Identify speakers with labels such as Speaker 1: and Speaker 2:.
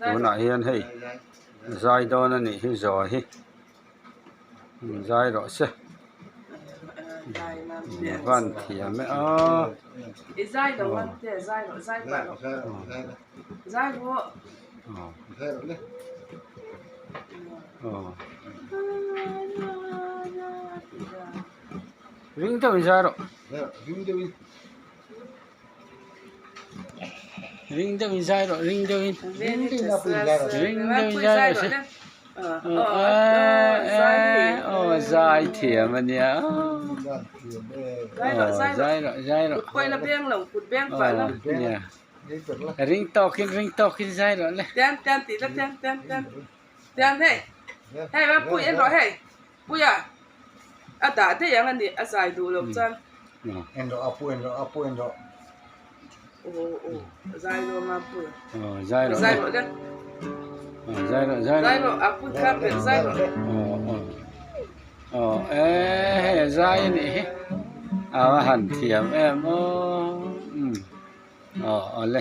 Speaker 1: Tunah hian hei zai dawn a nih hi zaw hi zai rawh se van thiam e aw. Ring deuhin zai rawh. Ring deuhin zai rawh ring deuhin. Ring deuhin zai rawh se. Aw zai thiam a nia. Aw zai rawh zai rawh. Aw nia. Ring tawkin ring tawkin zai rawh le.
Speaker 2: A dah daih ang a ni, a zai duh loh chuan.
Speaker 3: En rawh a pu en rawh a pu en rawh.
Speaker 2: Aw aw zai rawh ma pu.
Speaker 1: Aw zai rawh.
Speaker 2: Zai rawh le.
Speaker 1: Aw zai rawh zai rawh.
Speaker 2: Zai rawh a pu kha pe zai rawh.
Speaker 1: Aw aw aw e hei zai a nih hi a va han thiam em aw um aw awle.